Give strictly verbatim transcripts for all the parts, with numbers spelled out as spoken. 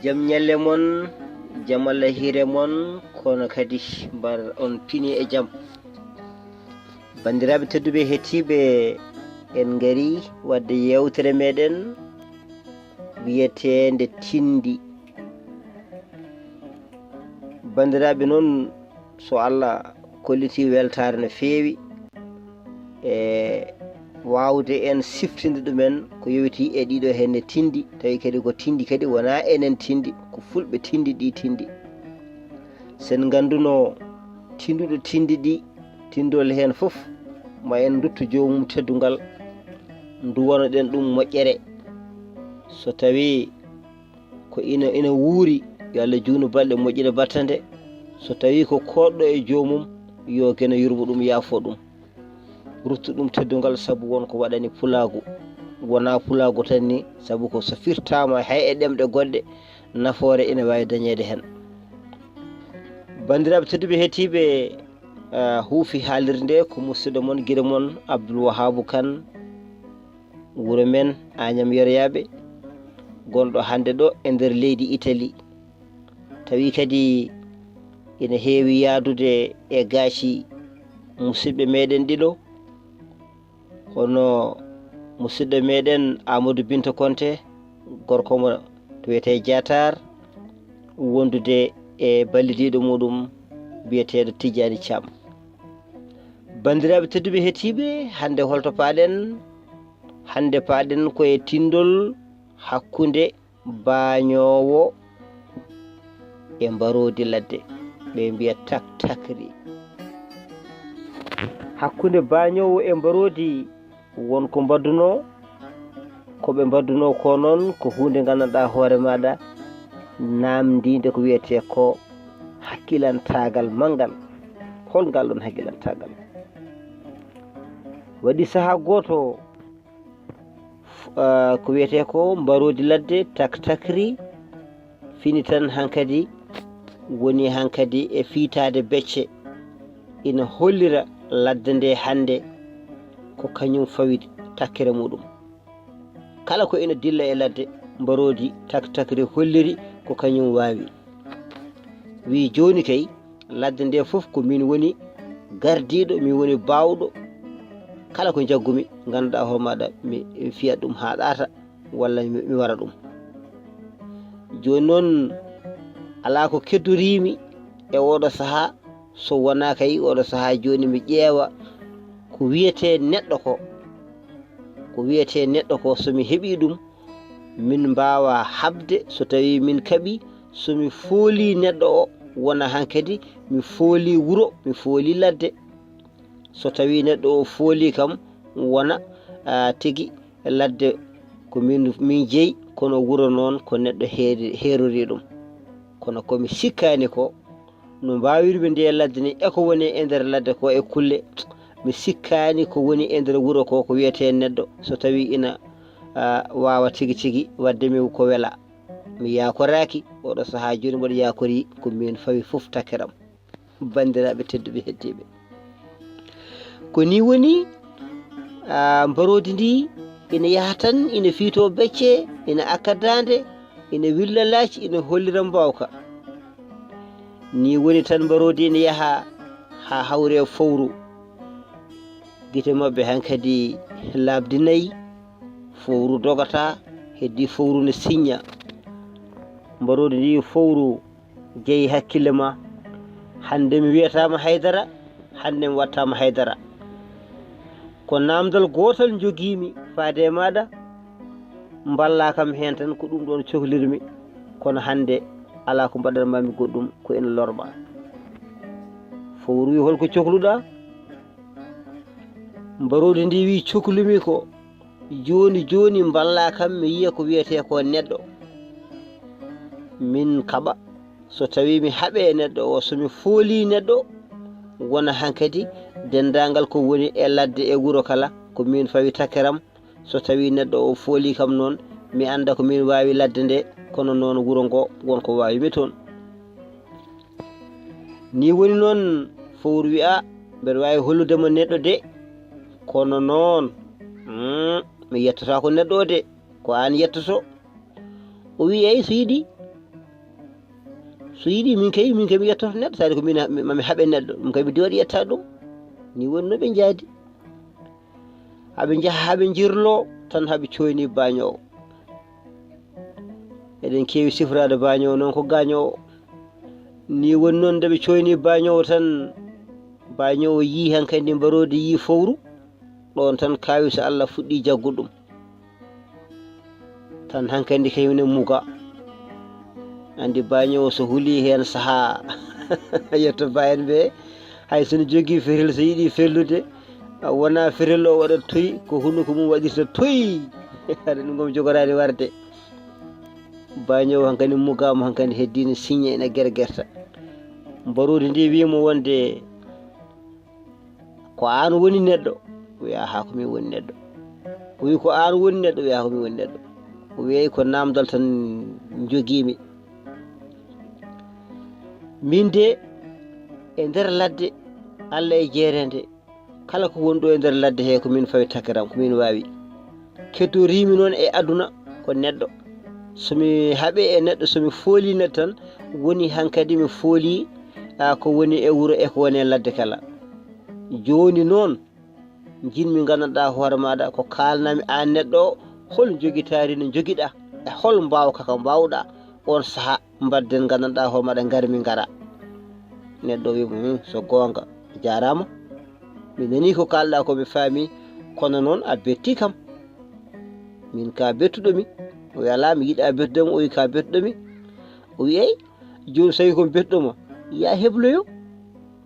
Jam ñalle mon, jam Allah hiire mon, kono kadi mbar on pini e jam. Banndiraaɓe tedduɓe, hettiiɓe, en ngari wadde yeewtere meɗen wiyeteende Tindi. Banndiraaɓe, noon, so Allah kolliti weltaare no feewi e waawde en siftinde ɗumen ko yowiti e ɗiɗo henne tindi, tawi kadi ko tindi kadi wonaa enen tindi, ko fulɓe tindi ɗi tindi. Sen ngannduno tinduɗo tindi ɗi, tindol heen fof ma en nduttu joomum teddungal, nduwanoɗen ɗum moƴƴere. So tawi ko ina, ina wuuri, yo Allah juunu balɗe moƴƴina battande. So tawi ko koɗɗo e joomum, yo geno yurmo ɗum, yaafo ɗum, ruttu ɗum teddungal, sabu won ko waɗani pulaagu. Wonaa pulaagu tan ni, sabu ko so firtaama hay e ɗemɗe goɗɗe, nafoore ina waawi dañeede heen. Banndiraaɓe tedduɓe hettiiɓe, ah, huufi haalirde nde ko musidɗo mon, giɗo mon Abdoul Wahabou Kane, wuro men Agnam Yeroyaaɓe, gonɗo hannde ɗo e nder leydi Italie. Tawi kadi ina heewi yahdude e gaaci musidɓe meɗen ɗiɗo, hono musidɗo meɗen Amadou Binta Konte, gorko mo to wiyetee Diatar, wondude e ballidiiɗo muɗum biyeteeɗo Tijjani Thiam. Banndiraaɓe tedduɓe hettiiɓe, hannde holto paaɗen? Hannde paaɗen ko e tindol hakkunde baañoowo e mbaroodi ladde, ɓe mbiya taktakri. Hakkunde baañoowo e mbaroodi, won ko mbaddunoo, ko ɓe mbaddunoo ko noon ko huunde nganndanɗaa hoore maaɗa, naamndiinde ko wiyetee ko hakkilantaagal manngal. Hol ngal ɗoon hakkilantaagal? Waɗi sahaa gooto, ah, ko wiyetee ko mbaroodi ladde, taktakri, fini tan hankadi, woni hankadi e fiitaade becce, ina hollira ladde nde hannde ko kañum fawi takkere muɗum. Kala ko ina dilla e ladde, mbaroodi taktakri holliri ko kañum waawi. Wi jooni kay, ladde nde fof ko min woni gardiiɗo, min woni baawɗo. Kala ko njaggumi, ngannduɗaa hoore maaɗa, mi, mi fiya ɗum haa ɗaata, walla mi, mi wara ɗum. Jooni noon, alaa ko keddoriimi e oɗo sahaa, so wonaa kay oɗo sahaa jooni mi ƴeewa ko wiyetee neɗɗo ko. Ko wiyetee neɗɗo ko, so mi heɓii ɗum, min mbaawa haɓde, so tawii min kaɓii, so mi foolii neɗɗo o, wona hankadi mi foolii wuro, mi foolii ladde. So tawii neɗɗo o foolii kam, wona, ah, tigi ladde ko min, min jeyi, kono wuro noon ko neɗɗo heeri-, heerori ɗum. Kono ko mi sikkaani ko, no mbaawirmi nde ladde ni, e ko woni e nder ladde ko e kulle, mi sikkaani ko woni e nder wuro ko, ko wiyetee neɗɗo, so tawii ina, ah, waawa tigi tigi waɗde mi ko wela. Mi yaakoraaki, oɗo sahaa jooni mboɗo yaakori ko min fawi fof takkiram. Banndiraaɓe tedduɓe hettiiɓe, ko nii woni, ah, mbaroodi ndi ina yaha tan, ina fiito becce, ina akka daande, ina willa laaci, ina hollira mbaawka. Nii woni tan mbaroodi ina yaha haa hawre fowru. Gite maɓɓe hankadi laaɓdi nayi, fowru dogata, heddii fowru ne siñña. Mbaroodi ndi fowru jeyi hakkille ma. Hannde mi wiyataama haydara, hannde mi wattaama haydara. Ko naamndal gootal njogiimi faade e maaɗa, mballaa kam heen tan, ko ɗum ɗoon cohlirmi, kono hannde alaa ko mbaɗanmaami goɗɗum, ko ina lorma. Fowru wi, "Hol ko cohluɗaa?" Mbaroodi ndi wi, "Cohlumi ko jooni jooni mballaa kam mi yiya ko wiyetee ko neɗɗo." Min kaɓa, so tawii mi haɓe e neɗɗo o, so mi foolii neɗɗo, wona hankadi denndaangal ko woni e ladde e wuro kala, ko min fawi takkiram. So tawii neɗɗo o foolii kam noon, mi annda ko min waawi ladde nde, kono noon wuro ngo won ko waawi mi toon. Nii woni noon fowru wi'a, "Mbeɗa waawi hollude mo neɗɗo de, kono noon, mm, mi yettotaako neɗɗo o de, ko aan yettoto." O wi'i, "Eey, so yiɗi." So yiɗi, min kay, min kay mi yettoto neɗɗo, sadi ko min, mami haɓe neɗɗo, ɗum kay mi diwaɗi yetta ɗum. Ni woni no ɓe njaadi. Haɓe njaha, haɓe njirlo, tan haɓe coyni bañoowo. Eɗen keewi sifraade bañoowo noon ko gañoowo. Ni woni noon, nde ɓe coyni bañoowo tan, bañoowo yii hankadi mbaroodi, yii fowru. Ɗoon tan kaawi so Allah fuɗɗi jaggude ɗum. Tan hankadi kañum ne muga. Anndi bañoowo so huli heen sahaa, yetto ba en ɓe, hay so no jogii fetel, so yiɗi fellude, wona fetel o waɗa toy, ko hunuko mum waɗirta toy. Haɗa ɗum kam jogoraani warde. Bañoowo hankadi mugaama, hankadi heddiino siñe ene gergerta. Mbaroodi ndi wiimo wonde, "Ko aan woni neɗɗo?" O wiya, "Haa ko min woni neɗɗo." O wi, "Ko aan woni neɗɗo?" O wiya, "Haa ko min woni neɗɗo." O wiya, "Ko naamndal tan njogiimi. Min de e nder ladde Allah e jeereende, kala ko woni ɗo e nder ladde he ko min fawi takiram, ko min waawi. Keddoriimi noon e aduna ko neɗɗo. So mi haɓe e neɗɗo, so mi fooli neɗɗo tan, woni hankadi mi fooli, a, ko woni e wuro e ko woni e ladde kala. Jooni noon, njiɗmi nganndanɗaa hoore maaɗa ko kaalnami aan neɗɗo o, hol njogitaari no njogiɗaa, e hol mbaawka ka mbaawɗaa, oon sahaa mbaɗden nganndanɗaa hoore maaɗa, ngar mi ngara." Neɗɗo o wiimo, "Hmm, so goonga, jaaraama. Mi nanii ko kaalɗaa ko, mi faami, kono noon a betti kam. Min ka bettuɗo mi." O wiya, "Alaa, mi yiɗaa bettude mo." O wi, "Ka bettuɗo mi." O wi, "Eey, jooni so tawi ko mi bettuɗo ma, yaa hebloyo.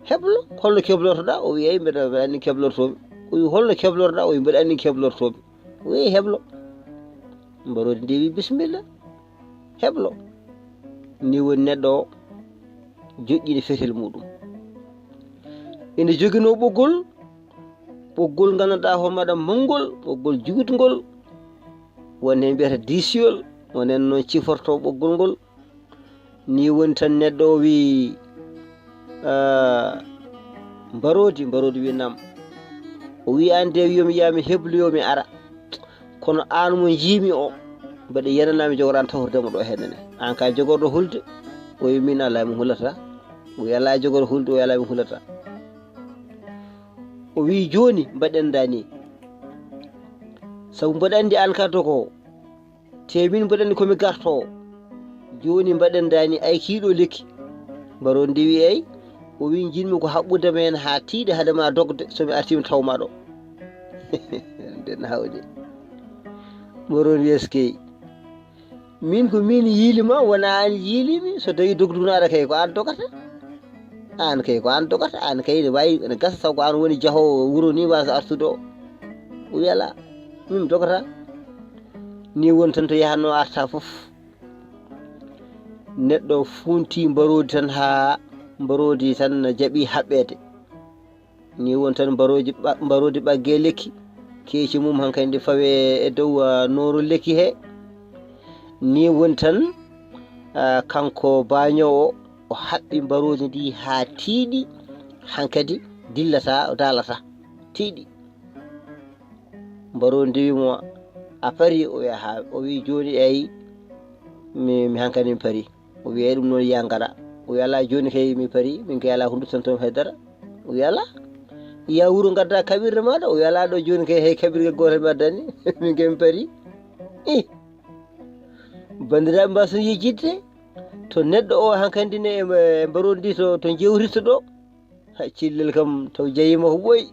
Heblo, holno keblortoɗaa?" O wi, "Eey, mbeɗa, mbeɗa anndi keblortoomi." O wi, "Holno keblortoɗaa?" O wi, "Mbeɗa anndi keblortoomi." O wi, "Heblo." Mbaroodi ndi wi, "Bisimilla, heblo." Ni woni neɗɗo o joƴƴini fetel muɗum. Ina joginoo ɓoggol, ɓoggol nganndanɗaa hoore maaɗa manngol, ɓoggol juutngol, won heen mbiyata diisiyol, won heen noon cifortoo ɓoggol ngol. Ni woni tan neɗɗo o wi, "Ah, mbaroodi, mbaroodi wi nam." O wi, "Aan de wiyomi yaa mi hebloyo mi ara. Kono aan mo njiimi o, mbeɗa yenanaa mi jogoraani tawtorde mo ɗo heen ne. Aan ka jogorɗo hulde?" O wi, "Min alaa mi hulata." O wi, "Alaa jogorɗo hulde?" O wi, "Alaa mi hulata." O wi, "Jooni mbaɗen ndaa ni. Sabu mboɗo anndi aan ka dogoowo. Te min mboɗo anndi ko mi gartoowo. Jooni mbaɗen ndaa ni, ay kiiɗo lekki." Mbaroodi ndi wi, "Eey." O wi, "Njiɗmi ko haɓɓude ma heen haa tiiɗi hade ma dogde, so mi artii mi taw ma ɗo." Nden hawde. Mbaroodi wi, "Eskey. Min ko min yiili ma, wona aan yiili mi. So tawi dogdu naɗa kay, ko aan dogata. Aan kay, ko aan dogata. Aan kay ne waawi, ene gasa taw ko aan woni jahoowo wuro ni, waasa artude o." O wi, "Alaa, min mi dogata." Ni woni tan to yahatnoo arta fof. Neɗɗo funti mbaroodi tan haa mbaroodi tan jaɓi haɓɓeede. Ni woni tan mbarooji ɓa-, mbaroodi ɓaggee lekki, keeci mum hankadi ɗi fawee e dow, ah, nooro lekki he. Ni woni tan, ah, kanko baañoowo o, o haɓɓi mbaroodi ndi haa tiiɗi, hankadi dillata, daalata, tiiɗi. Mbaroodi ndi wi mo, "A parii?" O wi, "Haa." O wi, "Jooni eey, mi, mi hankadi mi parii." O wi, "Eey, ɗum noon yaa ngara." O wi, "Alaa, jooni kay mi parii, min kay alaa ko duttanto mi hay dara." O wi, "Alaa, yaa wuro ngadda kaɓirɗe maaɗa." O wi, "Alaa, ɗo jooni kay hay kaɓirɗe gooto mi addani, min kay mi parii." Ih! Banndiraaɓe, mbaason yejjitde to neɗɗo o hankadi ne e mbaroodi ndi to, to jewtitto ɗo. Hay cillel kam taw jeyiima ko ɓooyi.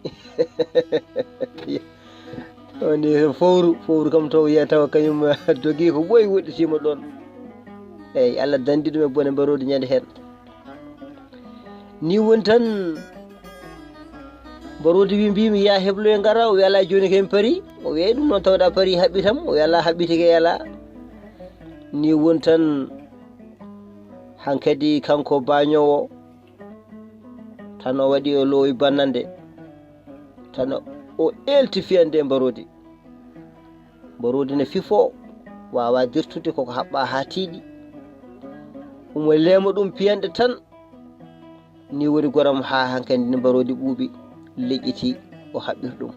Woni fowru, fowru kam taw yiya tawa kañum dogi ko ɓooyi woɗɗitiima ɗoon. Eey, Allah danndi ɗum e bone mbaroodi ñande heen. Ni woni tan mbaroodi wi, "Mbiimi yaa hebloyo ngara." O wi, "Alaa, jooni kay mi parii." O wi, "Eey, ɗum noon tawde a parii haɓɓitam." O wi, "Alaa, haɓɓitike alaa." Ni woni tan hankadi kanko baañoowo tan o waɗi o loowi bannande, tan o eelti fiyande e mbaroodi. Mbaroodi ne fifoo, waawaa dirtude, koko haɓɓaa haa tiiɗi. Omo leema ɗum piyanɗe tan. Ni woni goram haa hankadi ne mbaroodi ɓuuɓi, leƴƴitii, o haɓɓiri ɗum.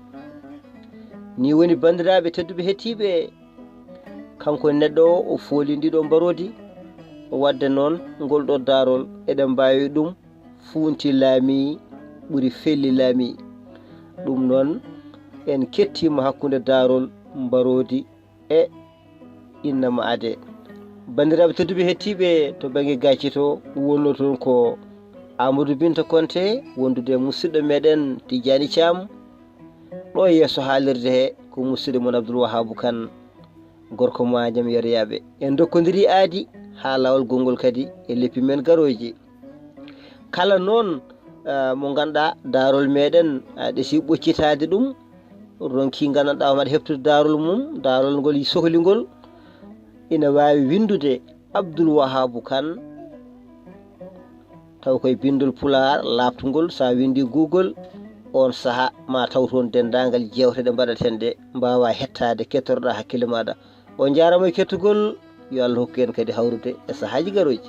Ni woni banndiraaɓe tedduɓe hettiiɓe, kanko neɗɗo o, o fooli ndi ɗo mbaroodi, Wadde noon, ngol ɗo daarol eɗen mbaawi ɗum fuunti laami ɓuri felli laami. Ɗum noon, en kettiima hakkunde daarol mbaroodi e innama ade. Banndiraaɓe tedduɓe hettiiɓe to bannge gacce to, wonno toon ko Amadou Binta Konte wondude e musidɗo meɗen Tijjani Caam. Ɗo yeeso haalirde he ko musidɗo mon Abdoul Wahabu Kan, gorko Mañam Yeryaɓe. En dokkodiri aadi haa laawol gongol kadi e leppi men garooji. Kala noon, ah, mo ngannduɗaa daarol meɗen, ah, ɗesi ɓoccitaade ɗum, ronki nganndanɗaa o maɗa heɓtude daarol mum, daarol ngol sohli ngol, ina waawi winndude Abdoul Wahabu Kan, taw koye binndol pulaar laaɓtungol, so a winndi Google, oon sahaa ma taw toon denndaangal jeewte ɗe mbaɗaten ɗe, mbaawa hettaade, kettotoɗaa hakkille maaɗa. On njaaraama e kettugol, yo Allah hokku en kadi hawrude e sahaaji garooji.